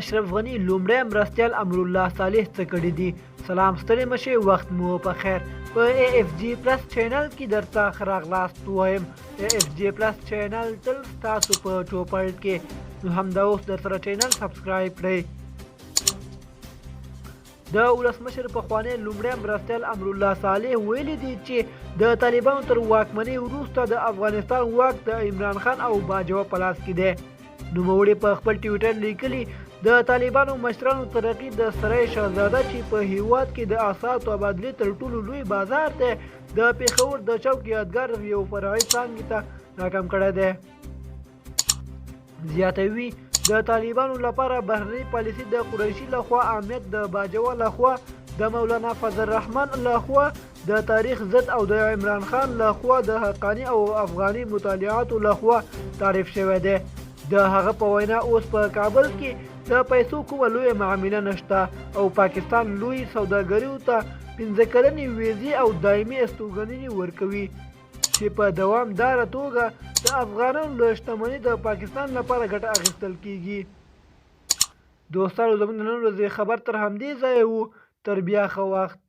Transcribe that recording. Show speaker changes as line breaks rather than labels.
اشرف غني لومړی مرستیال امرالله صالح څه کړي دي؟ سلام، ستړي مه شئ، وخت مو په خیر. په ای اف جی پلس چینل کې درته ښه راغلاست وایم. ای اف جی پلس چینل تل ستاسو په چوپړ کې، نو همدا اوس درسره چینل سبسکرایب کړئ. د ولسمشر پخوانی لومړی مرستیال امرالله صالح ویلي دي چې د طالبانو تر واکمنۍ وروسته د افغانستان واک د عمران خان او باجوه په لاس کې دی. نوموړي په خپل ټویټر لیکلي، د طالبانو مشرانو ترقي د سرای شهزاده چې په هیواد کې د اسعارو تبادلې تر ټولو لوی بازار دی، د پېښور د چوک یادګار یو فرعي څانګې ته راکم کړی دی. زیاتوي، د طالبانو لپاره بهرنۍ پالیسي د قریشي لخوا امنیت، د باجوه لخوا د مولانا فضل الرحمن لخوا د تاریخ ضد او د عمران خان لخوا د حقاني او افغاني مطالعاتو لخوا تعریف شوی دی. د هغه په وینا، اوس په کابل کې د پیسو کومه لویه معامله نشته او پاکستان لوی سوداګریو ته 5 کلنې ویزې او دایمي استوګنې ورکوي چې په دوامداره توګه د افغانانو له شتمنۍ د پاکستان لپاره ګټه اخیستل کیږي. دوستانو، زموږ د نن ورځې خبر تر همدې ځایه وو. تر بیا ښه وخت.